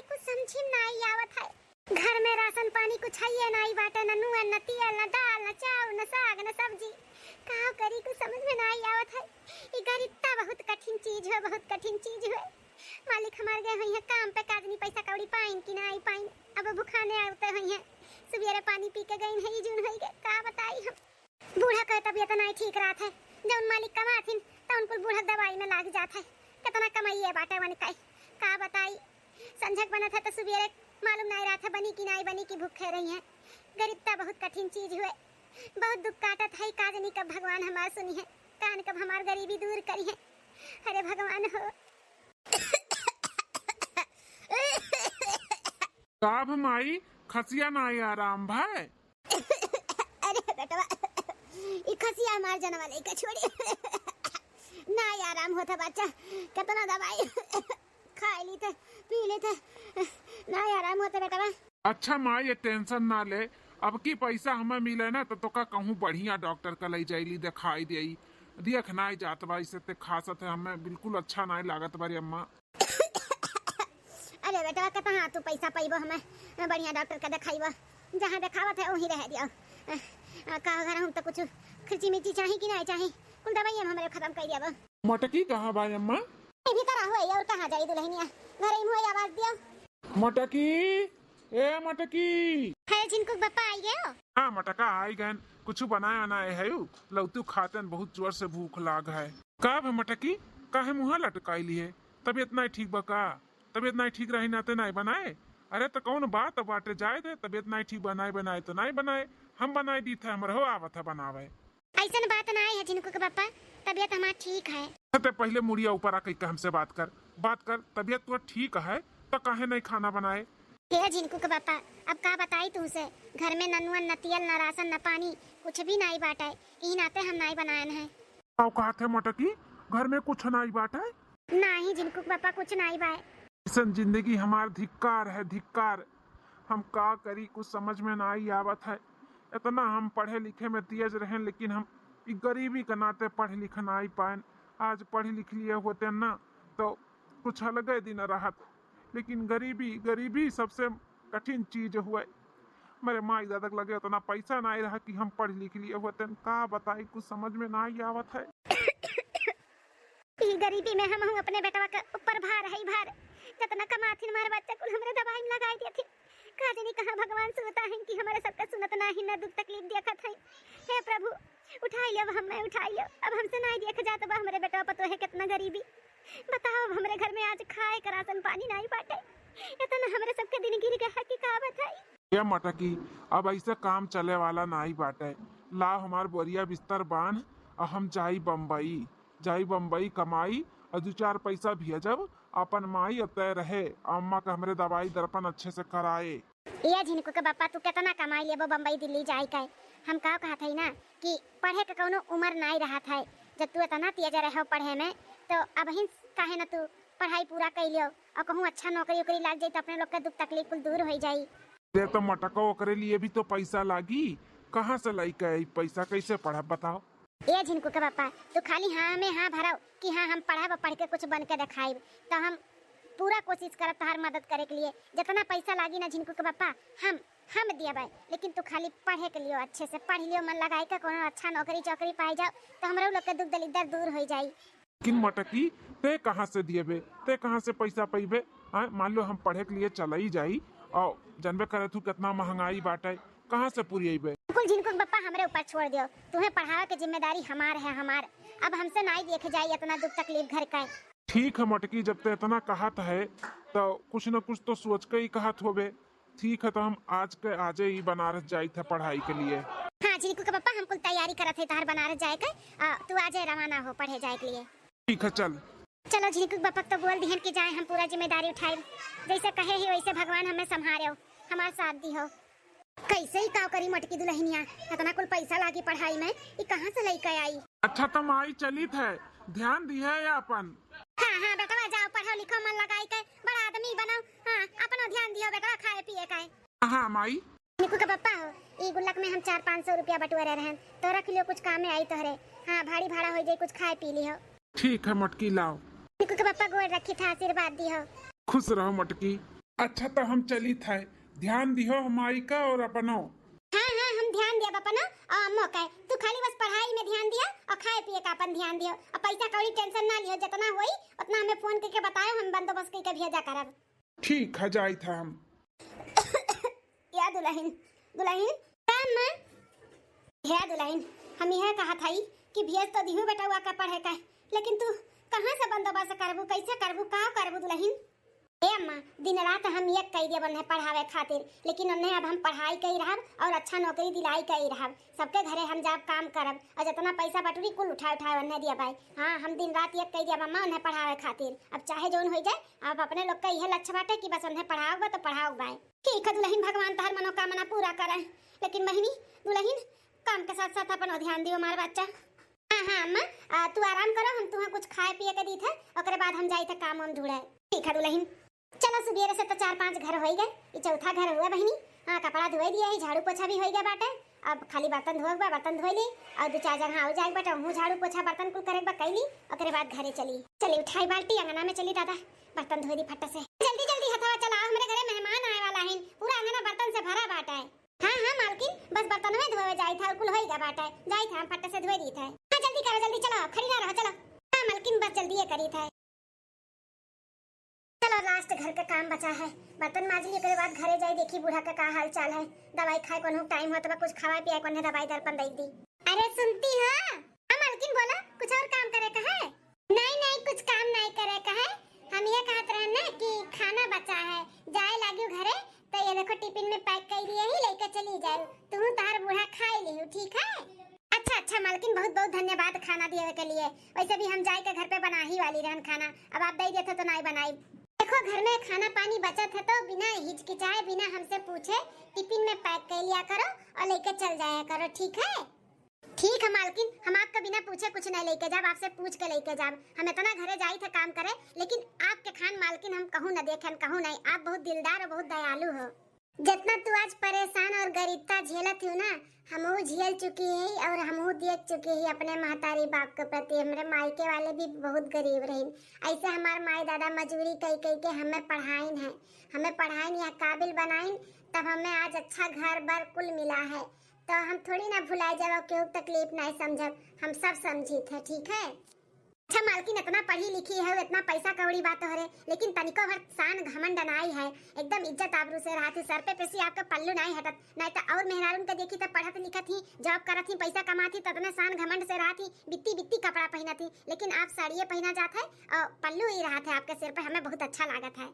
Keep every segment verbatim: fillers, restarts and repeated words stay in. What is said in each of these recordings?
कुछ समझी में नाई आवत है। घर में राशन पानी कुछ हइये नाई बाटे, न नून, न तेल, न दाल, न चाउर, न साग, न सब्जी। का करी, कुछ समझ में नाई आवत है। ई गरिबता बहुत कठिन चीज है, बहुत कठिन चीज है। मालिक हमार गए होइहैं काम पे, का जनी पैसा कौड़ी पाइन कि नाई पाइन। अब भुखाने आवते होइहैं, सुबेरे पानी पी के गइन है, ई जून होई गए, का बताई हम। बूढ़ा के तबियत नाई ठीक रहत है, जौन मालिक कमाथिन, तौन कुल बूढ़ा के दवाई में लाग जात है। केतना कमाइए बाटे वन के, का बताई। संझक बनत है तो सुबेरे मालूम नाई रहत है बनी कि नाई बनी कि भूखे रहिहैं। गरिबता बहुत कठिन चीज हुए, बहुत दुख काटत है। का जनी कब भगवान हमार सुनिहैं, कान कब हमार गरीबी दूर करिहैं। अरे भगवान हो। का भ माई, खसिया नाई आराम भय? अरे बेटवा, ई खसिया हमार जनवा लइका छोड़ी। नाई आराम होत है बच्चा, केतना दवाई खाई ली थे, पी ली थे, नाई आराम होत है बेटवा। अच्छा माई, ये tension ना ले, अब की पैसा हमें मिले ना तो तोका कहूँ बढ़िया डॉक्टर का लई जाइली, देखाई देई। देख नाई जात बा, इसे ते खासत है, हमें बिल्कुल अच्छा नाई लागत बा रे अम्मा। अरे बेटवा, कतहाँ तू पैसा पइबो, हमें बढ़िया डॉक्टर का देखाइबो, जहाँ देखावत है वहीं रह दियो। अ, का घर हम तो कुछ खर्ची मिर्ची चाही कि नाई चाही, कुल दवाई हम हमरे खत्म कर दिया। मटकी कहाँ बा अम्मा? ये भी करा हुआ है, और कहाँ जाई दुल्हनिया, घर ही मुँह आवाज दियो। मटकी, ए मटकी। है झिनकू के बप्पा आई गयो? हाँ मटका आई गए, कुछ बनाए बनाए है यू, लौतू खातन बहुत जोर से भूख लाग है। का भे मटकी, काहे मुँह लटकाई ली है? तबियत नाई ठीक बा का? तबियत नाई ठीक रही नाते नाई बनाए? अरे तो कौन बात बाटे, जाए दे, तबियत नाई ठीक बा, नाई बनाए तो नाई बनाए, हम बनाए दी थे, हमरे हो आवत है बनावे। ऐसन बात नाई है झिनकू के बप्पा, तबियत हमार ठीक है। ते पहले मुड़िया ऊपर आके हमसे बात कर, बात कर, तबियत तो ठीक है तो काहे नहीं खाना बनाए? हे झिनकू के बप्पा, अब का बताई तुमसे, घर में न नून, न तेल, न राशन, न पानी, कुछ भी नाई बाटे, ई नाते हम नाई बनायन है। का कहत है मटकी, घर में कुछ नाई बाटे? नाही झिनकू के बप्पा, कुछ नाई बाय। ऐसन जिंदगी हमार धिक्कार है, धिक्कार। हम का करी, कुछ समझ में नाई आवत है। इतना हम पढ़े लिखे में तेज रहेन, लेकिन हम ई गरीबी के नाते पढ़ लिख नाई पाएन। आज पढ़ लिख लिए होते ना, तो कुछ अलगे दिन रहत। लेकिन गरीबी, गरीबी सबसे कठिन चीज हुए। मेरे माई दादा के लगे उतना पैसा नाई रहा कि हम पढ़ लिख लिए होते। का बताई, कुछ समझ में नाई आवत है। ई गरीबी में हमहू अपने बेटवा के ऊपर भार है भार। जतना कमाथिन मार बच्चा कुल हमरे दवाई में लगाई देथिन। का जानी कहाँ भगवान सुनता है कि हमरे सबके सुनत नाही, न दुख तकलीफ देखत है। हे प्रभु, उठाई लियो, अब हमें उठाई लियो। अब हमसे नाही देख जात बा हमरे बेटवा पतोहे कितना गरीबी। बताओ, अब हमरे घर में आज खाए के राशन पानी नाही बाटे। इतना हमरे सबके दिन गिर गया है कि का बताई। ए मटकी, अब ऐसे काम चले वाला नाही बाटे। लाओ हमार बोरिया बिस्तर बांध, और हम जाई बम्बई। जाई बम्बई कमाई और दू चार पैसा भेजब, अपन माई अतै रहे, अम्मा का हमरे दवाई दर्पण अच्छे से कराए। ए झिनकू के बप्पा, तू केतना कमाई लेबो बम्बई दिल्ली जाए के? हम का कहत हई ना कि पढ़े के कौनो उम्र नाई रहत है। जब तू इतना तेज रहो पढ़े में, तो अबहिन काहे न तू पढ़ाई पूरा कई लियो और कहूँ अच्छा नौकरी उकरी लाग जाई, तो अपने लोग के दुख तकलीफ कुल दूर हो जाई। दे तो मटको, ओकरे लिए भी तो पैसा लागी, कहाँ से लइके आई पैसा, कैसे पढ़ब बताओ? ए झिनकू के बप्पा, तू खाली हाँ में हाँ भराओ कि हाँ हम पढ़ब, पढ़ के कुछ बन के देखाइब, तो हम पूरा कोशिश करब तोहार मदद करे के लिए। जितना पैसा लागी ना झिनकू के बप्पा, हम हम दियबै, लेकिन तू खाली पढ़े के लिए अच्छे से पढ़ लियो, मन लगाए के कोनो अच्छा नौकरी चाकरी पाए जाओ, तो हमरो लोग के दुख दलिद्दर दूर हो जाई। लेकिन मटकी, ते कहाँ से दियबे, ते कहाँ से पैसा पइबे? हाँ, मान लो हम पढ़े के लिए चलई जाई और जानबे करे तू कितना महंगाई बाटे, कहाँ से पुरियबे? कुल झिनकू के बप्पा हमरे ऊपर छोड़ दियो, तुम्हें पढ़ावे के जिम्मेदारी हमार है, हमार। अब हमसे नाई देखे जाई इतना दुख तकलीफ घर का। ठीक है मटकी, जब ते इतना कहत है तो कुछ न कुछ तो सोच के ही कहत होबे। ठीक है, तो हम आज के आजे ही बनारस जाइत है पढ़ाई के लिए। हाँ झिनकू के बप्पा, हम कुल तैयारी करत है तोहार बनारस जाए के, आ, तू आजे रवाना हो पढ़े जाए के लिए। ठीक है, चल। चलो, झिनकू के बप्पा तो बोल दिहन कि जाए, हम पूरा जिम्मेदारी उठाइब, जैसे कहे ही वैसे भगवान हमें संभारे हो, हमार साथ दी हो। कैसे ही काव करी मोटकी दुल्हनिया, इतना कुल पैसा लागी पढ़ाई में, ई कहाँ से लइके आई? अच्छा, तो माई चलित है, ध्यान दिहे अपन। हाँ, हाँ, बेटवा, जाओ, पढ़ो लिखो, मन लगाई के, बड़ा आदमी बनो। हाँ, अपनो ध्यान दियो, बेटवा, खाए पिए का। हाँ, माई। झिनकू के बप्पा हो, ई गुल्लक में हम चार पाँच सौ रुपया बटुआ रहे रहन, तो रख लियो, कुछ काम में आई तोहरे। हाँ, भाड़ी भाड़ा हो जाई, कुछ खाए पी लियो। ठीक है मोटकी, लाओ। झिनकू के बप्पा गोड़ रखी था, आशीर्वाद दियो। खुश रहो मोटकी। अच्छा, तो हम चलित है, ध्यान दिहो माई का और अपनो। हाँ, हाँ, हम ध्यान दिया अपनो और अम्मो का। तू खाली बस पढ़ाई में ध्यान दिया और खाए पिए का अपन ध्यान दियो, और पैसा कौड़ी tension ना लियो, जितना होई उतना हमें फोन करके बतायो, हम बंदोबस्त करके भेजा करब। ठीक है, जाइत है हम। या दुलहिन, दुलहिन, का अम्मा? हे दुलहिन, हम यह कहत हई कि भेज तो दिहू बेटवा का पढ़े का, लेकिन तू कहाँ से बंदोबस्त करबू, कैसे करबू, का करबू दुलहिन? ए अम्मा, दिन रात हम एक कई देब उन्हें पढ़ावे खातिर, लेकिन उन्हें अब हम पढ़ाई कई रहब और अच्छा नौकरी दिलाई कई रहब। सबके घरे हम जाब काम करब और जितना पैसा बटुरी कुल उठाए उठाए उन्हें दिया बाई। हाँ, हम दिन रात एक कई देब अम्मा उन्हें पढ़ावे खातिर। अब चाहे जौन होई जाए, अब अपने लोग का इहे लक्ष्य बाटे कि बस उन्हें पढ़ाओ बा तो पढ़ाओ बाई। ठीक है दुलहिन, भगवान तहर मनोकामना पूरा करे। लेकिन बहिनी, दुलहिन, काम के साथ साथ अपन ध्यान दियो हमार बच्चा। हाँ, हाँ, अम्मा, आ, तू आराम करो, हम तुहें कुछ खाए पिए के दीत है, ओकरे बाद हम जाइत है काम वाम ढूंढे। ठीक है दुलहिन, चलो सुबेरे से तो चार पांच घर होई गए, ई चौथा घर हुआ बहिनी। हाँ, कपड़ा धोए दिए है, झाड़ू पोछा भी होई गया बाटे, अब खाली बर्तन धोए के बा, बर्तन धोए ली, और दो चार जगह और जाए के बाटे, वहूँ झाड़ू पोछा बर्तन कुल करे के बा, कैली, ओकरे बाद घरे चली। चली उठाई बाल्टी, अंगना में चली दादा, बर्तन धोए दी फट्टा से। जल्दी जल्दी हथवा चलाओ, हमरे घरे मेहमान आए वाला है, पूरा अंगना बर्तन से भरा बाटे। हाँ, हाँ, मालकिन, बस बर्तनवे धोवे जाइत है, कुल होई गा बाटे, जाइत है, हम फट्टे से धोए दीत है। हाँ, जल्दी करो, जल्दी चलो, खड़ी ना रहो, चलो। हाँ, मालकिन, बस जल्दी ये करीत है। चलो, last घर का काम बचा है, बर्तन माज ली, ओकरे बाद घरे जाई, देखी बूढ़ा का का हाल चाल है, दवाई खाए कोनो टाइम हो, तब कुछ खावा पिया, कोनो दवाई दर्पण दे दी। अरे, सुनती हो? हाँ, मालकिन, बोलो, कुछ और काम करे का है? नहीं, नहीं, कुछ काम नहीं करे का है। हम ये कहत रहन ना कि खाना बचा है, जाए लागियो घरे, तो ये देखो टिफिन में पैक कर दिए ही, लेके चली जाए, तू तहार बूढ़ा खाए लिहू, ठीक है? अच्छा, अच्छा मालकिन, बहुत बहुत धन्यवाद खाना दिए के लिए। वैसे भी हम जाए के घर पे बना ही वाली रहन खाना, अब आप दे देते तो नहीं बनाई। देखो घर में खाना पानी बचत है तो बिना हिचकिचाए, बिना हमसे पूछे टिफिन में पैक कर लिया करो और लेके चल जाया करो, ठीक है? ठीक है मालकिन, हम आपका बिना पूछे कुछ नहीं लेके जाब, आपसे पूछ के लेके जाब। हम इतना घरे जाइत है काम करे, लेकिन आपके खान मालकिन हम कहूँ न देखेन, कहूँ नहीं। आप बहुत दिलदार और बहुत दयालु हो। जितना तू आज परेशान और गरीबता झेलत हो ना, हमहू झेल चुकी है और हमहू देख चुकी है अपने महतारी बाप के प्रति। हमरे मायके वाले भी बहुत गरीब रहिन, ऐसे हमार माई दादा मजूरी कई कई के हमें पढ़ाइन है, हमें पढ़ाइन या काबिल बनाइन, तब हमें आज अच्छा घर बर कुल मिला है। तो हम थोड़ी ना भुलाए जाब, केहू तकलीफ नहीं समझब, हम सब समझित है, ठीक है? अच्छा मालकिन, इतना पढ़ी लिखी है, इतना पैसा कौड़ी बा तोहरे, लेकिन तनिको भर शान घमंड नाई है, एकदम इज्जत आबरू से रहत ही, सर पे पेशी आपके पल्लू नाई हटत, नहीं तो और मेहरारून के देखी तो पढ़त लिखत ही, जॉब करत ही, पैसा कमात ही, ततने शान घमंड से रहत ही, बित्ती बित्ती कपड़ा पहनत ही, लेकिन आप साड़िए पहना जात है और पल्लू ही रहत है आपके सिर पे, हमें बहुत अच्छा लागत है।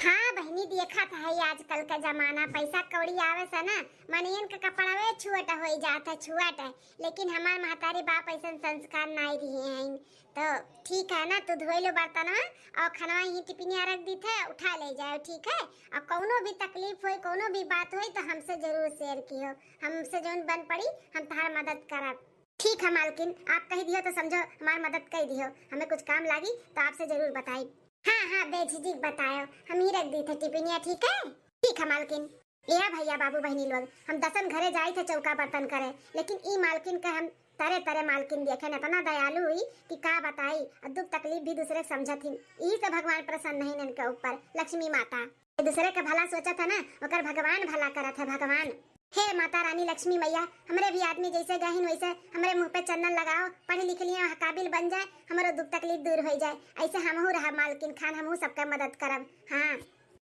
हाँ बहिनी, देखत है आजकल का जमाना, पैसा कौड़ी आवे से ना मनइन के कपड़वे छुअट होई जात है, छुअट है। लेकिन हमार महतारी बाप ऐसन संस्कार नाई दिए हैं, तो ठीक है ना, तू धोए लो बर्तनवा और खनवा ही टिफिनिया रख दीत है, उठा ले जाओ, ठीक है? और कौनो भी तकलीफ होई, कौनो भी बात होई तो हमसे जरूर शेयर कियो, हमसे जौन बन पड़ी हम तहार मदद करब। ठीक है मालकिन, आप कह दियो तो समझो हमार मदद कर दियो, हमें कुछ काम लागी तो आपसे जरूर बताई। हाँ, हाँ, बेझिझक बतायो, हम ही रख दी थे टिफिनिया, ठीक है? ठीक है मालकिन। ए भैया, बाबू, बहिनी लोग, हम दसन घरे जाई थे चौका बर्तन करे, लेकिन ई मालकिन के हम तरे तरे मालकिन देखे न, इतना दयालु हुई कि का बताई, और दुख तकलीफ भी दूसरे के समझत ही। यही से भगवान प्रसन्न है इनके ऊपर, लक्ष्मी माता। दूसरे के भला सोचत है ना, ओकर भगवान भला करत है, भगवान। हे माता रानी लक्ष्मी मैया, हमरे भी आदमी जैसे गहिन वैसे हमरे मुँह पे चंदन लगाओ, पढ़ लिख लिए, काबिल बन जाए, हमरो दुख तकलीफ दूर हो जाए। ऐसे हमहू रहा मालकिन खान, हमहू सबका मदद करब। हाँ,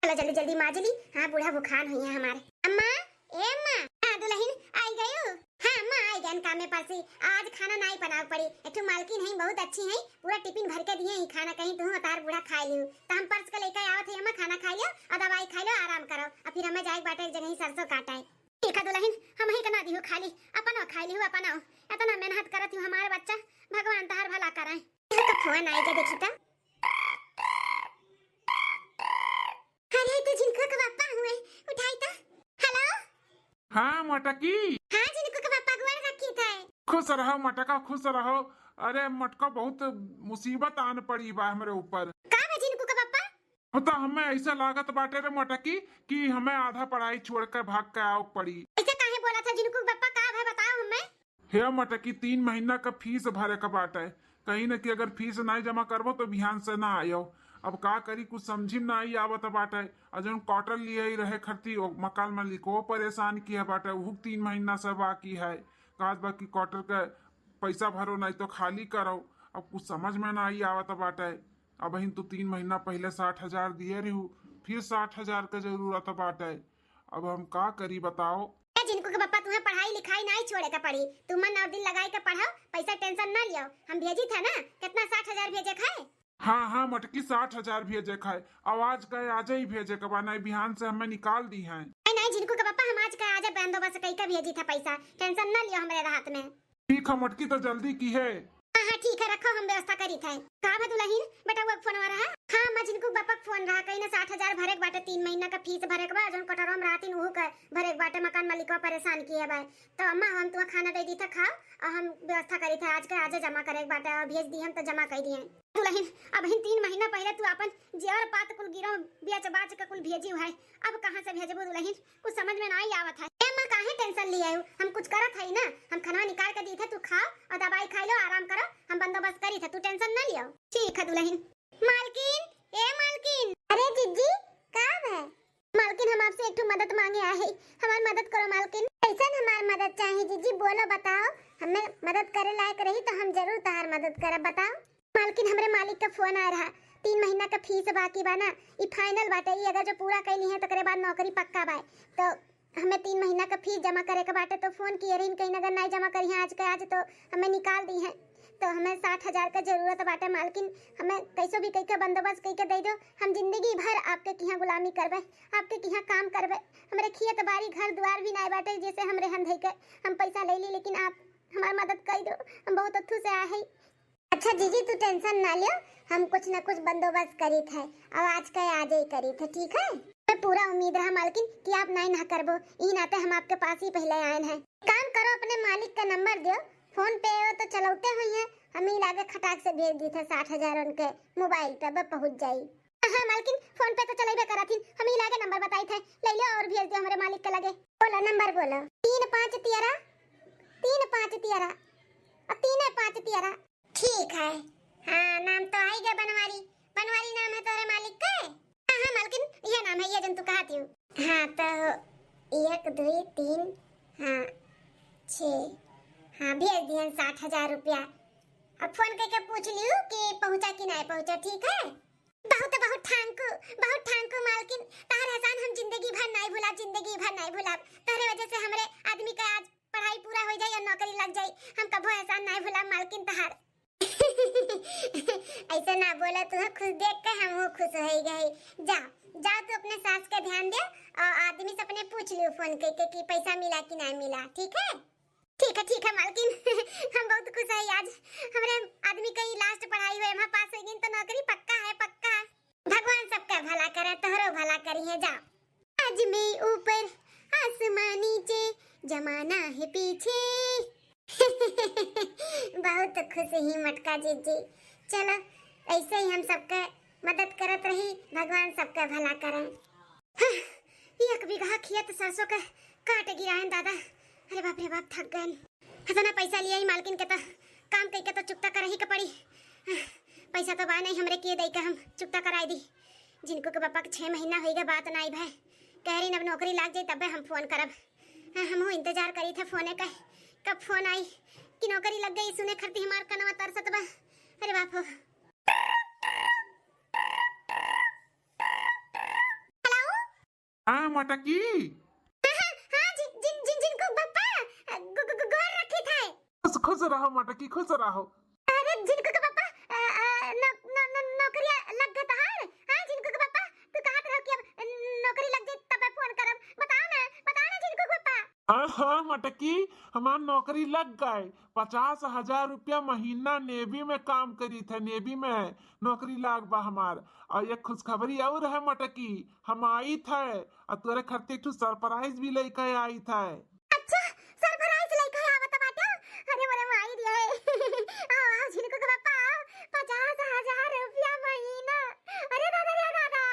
चलो जल्दी जल्दी माजली। हाँ, बूढ़ा भुखान हुई है हमारे। अम्मा, ए अम्मा, हाँ दुलहिन, आई गयू? हाँ अम्मा, आई गयन कामे पर से। आज खाना नाई बनावे पड़ी, एक ठो मालकिन है, बहुत अच्छी है, पूरा टिफिन भर के दिए ही खाना, कहीं तू उतार बूढ़ा खाए लियो। तो हम परस के लेके आवत है अम्मा, खाना खाए लियो और दवाई खाए लो, आराम करो, और फिर हमें जाए बाटे एक जगह ही सरसों काटे। ठीक है दुलहिन, हम ही के ना दिहू खाली, अपनो खाई लिहू, अपनो। इतना मेहनत करत हूँ हमारे बच्चा, भगवान तहार भला करे। तो फोन आई के देखी तो। अरे, तो झिनकू के पापा हुए, उठाई तो। हेलो। हाँ मटकी। हाँ झिनकू के पापा, गोड़ रखी थे। खुश रहो मटका, खुश रहो। अरे मटका, बहुत मुसीबत आन पड़ी बा हमरे ऊपर। का बा झिनकू के पापा? पता, हमें ऐसा लागत बाटे रे मटकी कि हमें आधा पढ़ाई छोड़ के भाग के आवे पड़ी। ऐसे काहे बोलत है झिनकू के पापा, का है बताओ हमें। हे मटकी, तीन महीना का फीस भरे का बाटे, कहीं न कि अगर फीस नहीं जमा करबो तो बिहान से ना आयो। अब का करी, कुछ समझी में नाई आवत बाटे। और जौन quarter लिए ही रहे खरती, ओ मकान मालिको परेशान किहे बाटे, उहू तीन महीना से बाकी है। कहत बा कि quarter के पैसा भरो, नाई तो खाली करो। अब कुछ समझ में नाई आवत बाटे। अबहिन तो तीन महीना पहिले साठ हजार दिहे रही, फिर साठ हजार के जरूरत बाटे। अब हम का करी बताओ? ए झिनकू के पप्पा, तुहें पढ़ाई लिखाई नाई छोड़े के पड़ी, तू मन और दिल लगाई के पढ़ो, पैसा tension ना लियो, हम भेजी थे ना, कितना साठ हजार भेजे के है। हाँ हाँ मटकी, साठ हजार भेजे के है, अब आज का आजे ही भेजे के बा, नाई बिहान से हमें निकाल दिहैं। नहीं नहीं झिनकू के पप्पा, हम आज का आजे बंदोबस्त कई के भेजी थे पैसा, tension ना लियो हमरे राहत में। ठीक है मटकी, तो जल्दी किहे। हाँ हाँ ठीक है, रखो, हम व्यवस्था करी थे। का बा दुलहिन, बेटा वो फोन रहा? हाँ अम्मा, झिनकू के बापा के फोन रहा, कही ना साठ हजार भरे के बाटे, तीन महीना का फीस भरे के बा, जौन quarter में रहतीन उहू के भरे के बाटे, मकान मालिकवा परेशान किहे बा। तो अम्मा हम तुहा खाना दे दी थे, खाओ, और हम व्यवस्था करी थे आज के आजे जमा करे के बाटे, और भेज दिहन तो जमा कर दिहन। दुलहिन, अबहिन तीन महीना पहिले तू अपन जेवर पात कुल गिरो बेच बाच के कुल भेजी है, अब कहाँ से भेजबू दुलहिन? कुछ समझ में नाई आवत है। ए माँ, काहे tension लियायू? हम कुछ करत हई ना, हम खनवा निकाल के दी थे, तू खाओ और दवाई खाई लो, आराम करो, हम बंदोबस्त करी थे, तू tension ना लियो। ठीक है दुलहिन। मालकिन, ए मालकिन। अरे जिज्जी, का है? मालकिन, हम आपसे एक ठो मदद मांगे आए हई, हमार मदद करो मालकिन। कैसन हमार मदद चाही जिज्जी, बोलो बताओ, हमें मदद करे लायक रही तो हम जरूर तहार मदद करब, बताओ। मालकिन, हमरे मालिक का फोन आए रहा, तीन महीना का फीस बाकी बा ना, ई final बाटे, ई अगर जो पूरा कइ लिहे तो ओकरे बाद नौकरी पक्का बा। तो हमें तीन महीना का फीस जमा करे के बाटे, तो फोन किहे रहिन, कहीं अगर नाई जमा करिहे आज के आज तो हमें निकाल दिहे। तो हमें साठ हजार का जरूरत बाटे मालकिन, हमें कैसो भी कई के बंदोबस्त कई के दे दो, हम जिंदगी भर आपके किहाँ गुलामी करबे, आपके किहाँ काम करबे। हमरे खेत बारी घर दुआर भी नाई बाटे, जैसे हमरे हन धई के हम पैसा ले ली, लेकिन आप हमार मदद कई दो, हम बहुत अथू से आए हई। अच्छा जीजी, तू tension ना लियो, हम कुछ ना कुछ बंदोबस्त करी थे, और आज का आज ही करी थे, ठीक है? हमें पूरा उम्मीद रहा मालकिन कि आप नाई ना करबो, ई नाते हम आपके पास ही पहले आए हैं। काम करो, अपने मालिक का नंबर दियो, फोन पे हो तो चलौते हुई है, हम ही लागे खटाक से भेज दी थे साठ हजार उनके मोबाइल पे, अब पहुँच जाई। हाँ मालकिन, फोन पे तो चलेबे करत हिन, हम ही लागे नंबर बताई थे, ले लो और भेज दियो हमरे मालिक के लगे। बोलो नंबर बोलो। तीन पाँच तेरह, तीन पाँच तेरह, और तीन पाँच तेरह। ठीक है। हाँ, नाम तो आई गया बनवारी। बनवारी नाम है तोहरे मालिक के? हाँ, हाँ, मालकिन, यह नाम है, ये जन तू कहत हूँ। हाँ, तो एक, दुई, तीन, हाँ, छः। हाँ, भेज दिहन साठ हजार रुपया। अब फोन करके पूछ लियो कि पहुँचा कि नहीं पहुँचा, ठीक है? बहुत, बहुत thank you, बहुत thank you मालकिन। तहार एहसान हम जिंदगी भर नहीं भुलाब, जिंदगी भर नहीं भुलाब। तोहरे वजह से हमरे आदमी का आज पढ़ाई पूरा हो जाई और नौकरी लग जाई। हम कभो एहसान नहीं भुलाब मालकिन तहार। ऐसे ना बोला, तुहे खुश देख के हम खुश हो गए। जा, जा तू अपने सास के ध्यान दे और आदमी से अपने पूछ लियो फोन करके कि पैसा मिला कि नहीं मिला, ठीक है? ठीक है, ठीक है मालकिन। हम बहुत खुश है आज। हमरे आदमी का ई last पढ़ाई हुए, हम पास हो गई तो नौकरी पक्का है, पक्का। भगवान सबका भला करे, तोहरो भला करिहे, जा। आज मैं ऊपर, आसमां नीचे, जमाना है पीछे। बहुत खुश ही मटका जीजी। चलो, ऐसे ही हम सबके मदद करत रही, भगवान सबके भला करें। हाँ, एक बीघा खेत सरसों के काट गिराएन दादा। अरे बाप रे बाप, थक गएन। इतना पैसा लिया ही मालकिन के तो काम कई के तो चुकता करही के पड़ी। पैसा तो बा नहीं हमरे के दई के हम चुकता कराई दी। जिनको के पापा के छह महीना होई गए बात नाई भय। कह रही अब नौकरी लाग जाई तबे हम फोन करब। हाँ, हमहू इंतजार करी थे फोने का, कब फोन आई कि नौकरी लग गई। सुने खरती हमार कनवा तरसत बा। अरे बाप हो। हेलो। हाँ मटकी। हाँ, हाँ, हाँ, जिन, जिन, जिन, जिनको बप्पा, गो-, गो-, गो-, गोर रखी थे। खुश, खुश रहो मटकी, खुश रहो। अरे जिनको के बप्पा, अ, अ, न-, न-, न-, नौकरिया लग गए तहार? हाँ, जिनको के बप्पा, तू कहत रहो कि अब नौकरी लग जाई तबे फोन करब। बताओ ना, बताओ ना जिनको के बप्पा। हाँ, हाँ मटकी, हमार नौकरी लग गए। पचास हजार रुपया महीना नेवी में काम करी थे, नेवी में नौकरी लाग बा हमार। और एक खुशखबरी और है मटकी, हम आई थे और तोरे खरते एक ठो सरप्राइज भी लेके आई थे। अच्छा, सरप्राइज लेके आवत बाटे? अरे मोरे माई रे। आओ, आओ, झिनकू के पापा, आओ। पचास हजार रुपया महीना। अरे दादा रे दादा।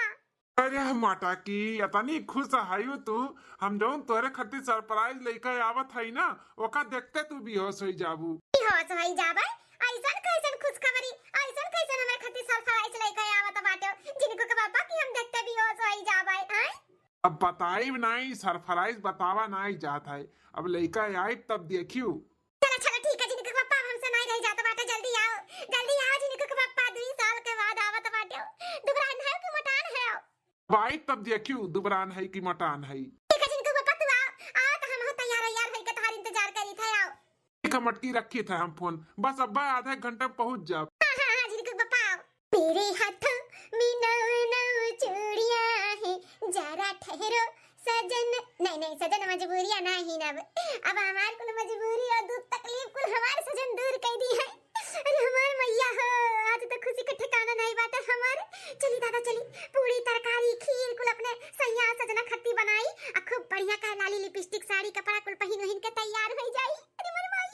अरे मटकी, इतनी खुश हयू तू, हम जौन तोरे खातिर सरप्राइज लेके आवत हई ना, ओका देखते तू बेहोश होई जाबू। बेहोश होई जाबे? ऐसन कैसन खुशखबरी, ऐसन कैसन हमरे खातिर सरप्राइज लेके आवत बाटे? अब बताइब नाई, सरप्राइज बतावा नाई जात है। अब लइका आई तब देखियो। चला, चला, ठीक है, झिनकू के पप्पा, अब हमसे नाई रह जात बाटे, जल्दी आओ, जल्दी आओ, झिनकू के पप्पा, दुई साल के बाद आवत बाटे। दुबरान है कि मोटान है? अब आई तब देखियो, दुबरान है कि मोटान है। ठीक है, झिनकू के पप्पा, तू आओ, आओ, तो हम हो तैयार, तैयार होई के तोहार इंतजार करी थे, आओ। ठीक है, मटकी रखी थे हम फोन, बस अब आधा एक घंटा में पहुँच जाब। हाँ, हाँ, हाँ, झिनकू के पप्पा, आओ। मेरे हाथों में नौ नौ चूड़ियां हैं, जरा ठहरो सजन। नहीं, नहीं, सजन मजबूरियां नहीं ना। अब, अब हमार कुल मजबूरी और दुख तकलीफ कुल हमार सजन दूर कर दी है। अरे हमार मैया हो, आज तो खुशी का ठिकाना नहीं बाटे हमार। चली दादा चली, पूरी तरकारी खीर कुल अपने सैया सजना खत्ती बनाई, आ खूब बढ़िया का लाली लिपस्टिक साड़ी कपड़ा कुल पहिन उहिन के तैयार हो जाई। अरे मोर माई।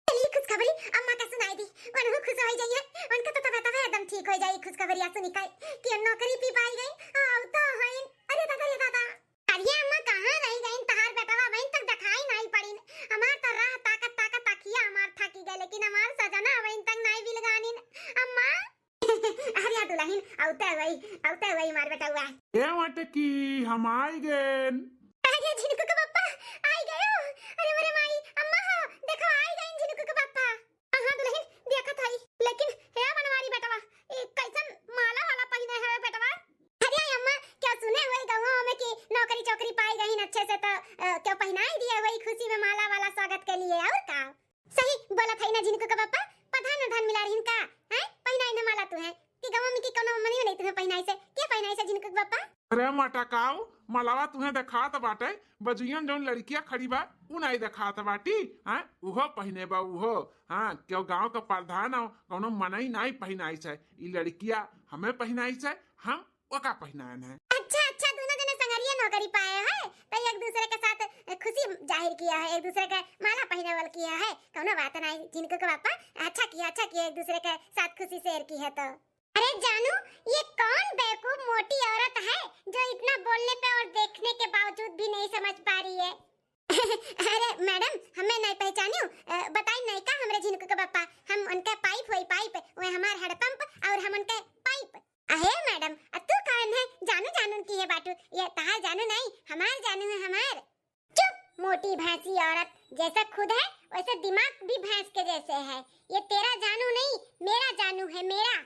चली खुशखबरी अम्मा का सुनाई दी, वनहु खुश हो जाइए, उनका तो तबीयत एकदम ठीक हो जाई। खुशखबरी सुनी का कि हम नौकरी भी पाई गई, आओ तो हईन। अरे दादा रे दादा, अरे अम्मा कहाँ रही गईन तहार बेटवा, वहीं तक दिखाई नहीं पड़ीन। हमार तो राह ताकत ताकत अखिया हमार थकी गए, लेकिन हमार सजना वहीं तक नहीं बिलगानीन। अम्मा। अरे दुलहिन, औते वही, औते वही हमार बेटवा। ए मटकी, हम आई गए। अरे झिनकू के पप्पा, आई गयो। अरे मोरे माई, अम्मा हो, देखो आई गईन झिनकू के पप्पा। हाँ, हाँ, दुलहिन, देखत हई। लेकिन हे बनवारी बेटवा, ई कैसन माला वाला पहिने हवे बेटवा? अरे अम्मा, क्या सुने हुए गाँव में कि नौकरी चौकरी पाई गईन अच्छे से, तो, अ, क्यों पहिनाई दिए वही खुशी में माला वाला स्वागत के लिए, और का? सही बोलत हई ना झिनकू के पप्पा, प्रधान प्रधान मिला रहीन का? हैं? पहिनाई ना माला तू है कि गाँव में कि कोनो मनियो नहीं तुम्हें पहिनाई से? के पहिनाई से झिनकू के पप्पा? अरे मटकाऊ, मलावा तुहें देखात बाटे, बजुयन जौन लड़किया खड़ी बा, उ नाई देखात बाटी, हाँ? उहो पहिने बा, उहो, हाँ, क्यों गाँव का प्रधान हो, कौनो मनई नाई पहिनाई से, ई लड़किया हमें पहिनाई से, हम ओका पहिनायन है। अच्छा, अच्छा, दोनों जने संगरिया नौकरी पाए है, तो एक दूसरे के साथ खुशी जाहिर किया है, एक दूसरे के माला पहिनावल किया है, कौनो बात नाई, झिनकू के पप्पा, अच्छा किया, अच्छा किया, एक दूसरे के साथ खुशी शेयर की है तो। अरे जानू, ये कौन बेवकूफ मोटी औरत है जो इतना बोलने पे और देखने के बावजूद भी नहीं समझ पा रही है? अरे मैडम, हमें नहीं पहचानियो, अ, बताई नहीं का हमरे झिनकू के पप्पा, हम उनके पाइप होई पाइप, वे हमार हैंडपंप और हम उनके पाइप। अहे मैडम, अ, तू कौन है? जानू जानू की है बाटू, ये तहार जानू नहीं, हमार जानू है हमार। चुप मोटी भैंसी औरत, जैसा खुद है वैसे दिमाग भी भैंस के जैसे है। ये तेरा जानू नहीं, मेरा जानू है, मेरा।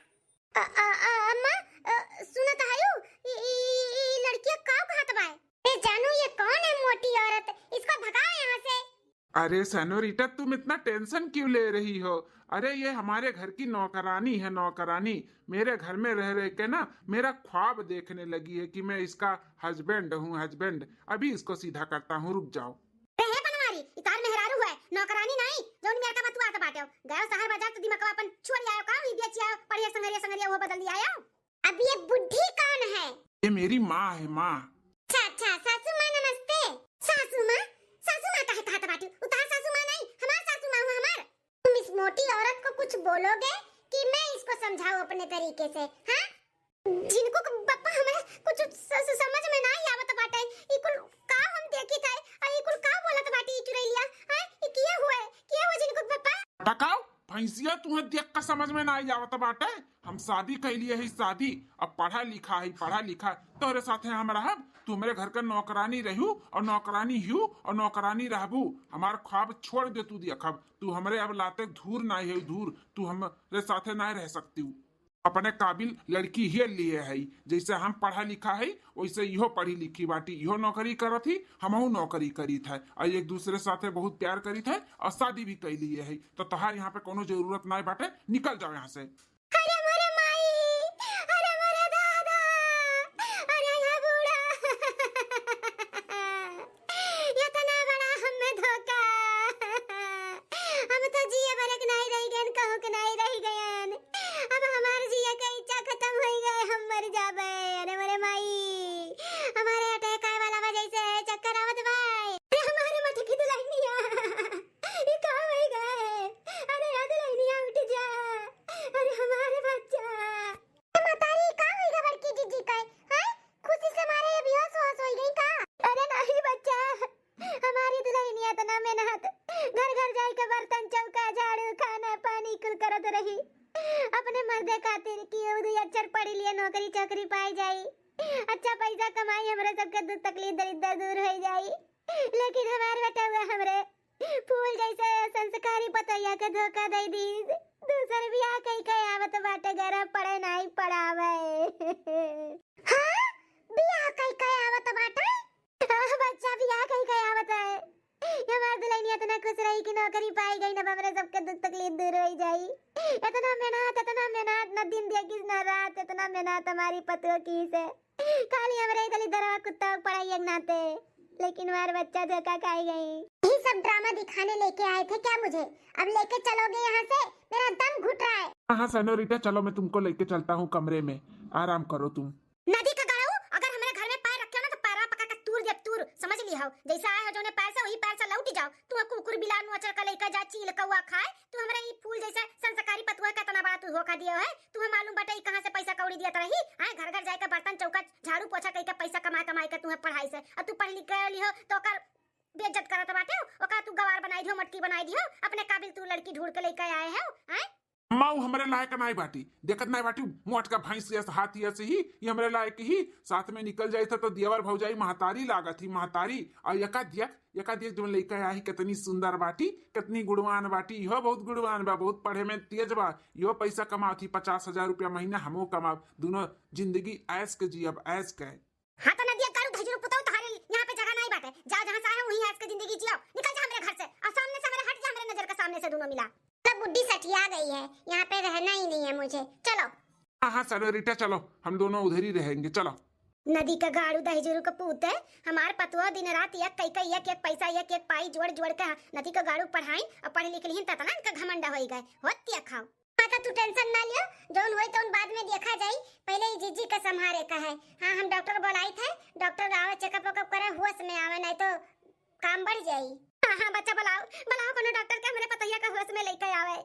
अ, अ, अ, अम्मा, अ, सुनत हयू, ई, ई, ई लड़किया का कहत बा? ए जानू, ये कौन है मोटी औरत? इसको भगाओ यहाँ से। अरे सेनोरिटा, तुम इतना टेंशन क्यों ले रही हो? अरे ये हमारे घर की नौकरानी है, नौकरानी। मेरे घर में रह रह के ना मेरा ख्वाब देखने लगी है कि मैं इसका हस्बैंड हूँ, हस्बैंड। अभी इसको सीधा करता हूँ, रुक जाओ। अरे हे बनवारी, ई तार मेहरारू है, नौकरानी नहीं, जौन मेर का बतुआ के बाटे। गयो शहर बाजार तो दिमाग अपन छोड़ आयो, काम ही बेच आयो, पढ़िया संगरिया संगरिया वो बदल दिया आयो। अब ये बुढ़ी कौन है? ये मेरी माँ है, माँ। अच्छा, अच्छा, सासू माँ नमस्ते। सासू माँ? सासू माँ काहे कहत बाटी? उ तहार सासू माँ नहीं, हमार सासू माँ हुआ हमार। तुम इस मोटी औरत को कुछ बोलोगे कि मैं इसको समझाऊं अपने तरीके से, हाँ? झिनकू के बप्पा, हमरा कुछ स-, स-, समझ में नाई आवत बाटे। ई कुल का हम देखी थे? आ ई कुल का बोलत बाटी ई चुरैलिया? हैं? ई किया हुए? किया हुए झिनकू के बप्पा? टकाऊ, भैंसिया, तुहें देख के समझ में नाई आवत बाटे। हम शादी कैलिए है, शादी। अब पढ़ा लिखा है, पढ़ा लिखा। तोहरे साथे हम रहब, तू हमरे घर का नौकरानी रहू और नौकरानी हू और नौकरानी रहबू। हमार ख्वाब छोड़ दे तू, देखब, तू हमरे अब लाते धूर नाई है, धूर। तू हमरे साथे नाई रह सकती हूँ। अपने काबिल लड़की ही लिए है, जैसे हम पढ़ा लिखा है वैसे इहो पढ़ी लिखी बाटी, इहो नौकरी करत ही, हमहू नौकरी करीत है, और एक दूसरे साथे बहुत प्यार करीत है और शादी भी कैलिए है। तो तोहार यहाँ पे कोनो जरूरत नाई बाटे, निकल जाओ यहाँ से। अरे मोरे माई, अरे मोरे दादा, अरे ये बूढ़ा, इतना बड़ा हमें धोखा। हम तो जिए बरे के नाई रह गयन, कहूँ के नाई रह गयन। अब हमार जिए के इच्छा खत्म हो गए, हम मर जाबे। अरे मोरे माई, हमारे अटैक आए वाला बा, जैसे चक्कर आवत बा। अरे हमारे मटकी दुल्हनिया, ये का हो गए? अरे यार दुल्हनिया उठ जा, अरे हमारे बच्चा। ए मतारी, का होई गा बड़की जीजी का? हैं? खुशी से मारे ये बेहोश होश होई गई का? अरे नहीं बच्चा, हमारी दुल्हनिया इतना मेहनत, घर घर जाए के बर्तन चौका झाड़ू खाना पानी कुल करत रही अपने मर्दे खातिर कि उ दुई अक्षर पढ़ी लिए नौकरी चाकरी पाई जाई। अच्छा पैसा कमाई, हमरे सबके दुख तकलीफ दरिद्र दूर होइ जाई, लेकिन हमार बेटवा हमरे फूल जैसे संस्कारी पतोहिया के धोखा दइ दी। दूसर बियाह कइ के आवत बाटे, घर पड़े नाहीं पड़ावे। हाँ, बियाह कइ के आवत बाटे। हाँ, बच्चा बियाह कइ के आवत है। हमार दुल्हनिया इतना खुश रही कि नौकरी पाइ गई, अब हमरे सबके दुख तकलीफ दूर होइ जाई। इतना मेहनत, इतना मेहनत, न दिन देखिस न रात, इतना मेहनत हमारी पतोह किहिस है। खाली हमरे इधर इधर कुत्ता पड़ाई एक नाते, लेकिन हमार बच्चा धोखा खाइ गई। यही सब ड्रामा दिखाने लेके आए थे क्या मुझे? अब लेके चलोगे यहाँ से? मेरा दम घुट रहा है। हाँ, हाँ, सेनोरिटा, चलो, मैं तुमको लेके चलता हूँ कमरे में, आराम करो तुम। नदी का गड़ऊ, अगर हमरे घर में पैर रखे हो ना, तो पैरा पकड़ के तूर देब, तूर, समझ लिहो। जैसे आए हो जौने पैर से, वही पैर से लौट जाओ। तू कुकुर बिलार नोचर का लइका जा, चील कौआ खाए। तू हमरा ई फूल जैसे संस्कारी पतोह का इतना बड़ा तू धोखा दियो है। तू हम मालूम बाटे ई कहाँ से पैसा कौड़ी दियत रही? आए घर घर जाए के बर्तन चौका झाड़ू पोछा कइ के पैसा कमाए कमाए के तू पढ़ाई से, और तू पढ़ लिख गए लिहो तो ओकर बेइज्जत करत बाटे, ओका तू गवार बनाई दियो, मटकी बनाई दियो, अपने काबिल तू लड़की ढूंढ के लइके आए हो, हैं? अम्मा, उ हमरे लायक नाई बाटी, देखत नाई बाटी, मोटका भैंस यस, हाथी यस ही, ये हमरे लायक ही, साथ में निकल जाइत तो दियावर भौजाई महतारी लागत ही, महतारी। और यका दियक, यका दियक जौन लइका आही, कितनी सुंदर बाटी, कितनी गुणवान बाटी, इहो बहुत गुणवान बा, बहुत पढ़े में तेज बा, इहो पैसा कमावत ही, पचास हजार रुपया महीना, हमो कमाव, दोनों जिंदगी ऐश के जियब, ऐश के। हाँ तो नदिया गाड़ू दहिजरू पुतऊ, तोहरे यहाँ पे जगह नाई बाटे। जा जहाँ से आए हो वहीं ऐश के जिंदगी जियो। निकल जा हमरे घर से और सामने से हमरे हट जा, हमरे नजर के सामने से दोनों मिला। तब बुड्ढी सठिया गई है, यहाँ पे रहना ही नहीं है मुझे। चलो। हाँ, हाँ, सेनोरिटा, चलो, हम दोनों उधर ही रहेंगे, चलो। नदी का गाड़ू दहिजरू का पूत है, हमार पतोह दिन रात एक कई कई एक एक पैसा एक एक पाई जोड़ जोड़ के नदी का गाड़ू पढ़ाई और पढ़ लिख लिहिन, ततना इनका घमंड होई गए। होतिया खाओ। हाँ, तो तू tension ना लियो, जौन होई तौन बाद में देखा जाई, पहले ही जीजी का संभारे का है। हाँ, हम डॉक्टर बुलाइत है, डॉक्टर आवे, checkup वेकअप करे, होश में आवे, नहीं तो काम बढ़ जाई। हाँ, हाँ, बच्चा बुलाओ, बुलाओ कोनो डॉक्टर के हमरे पतोहिया का होश में लइके आवे।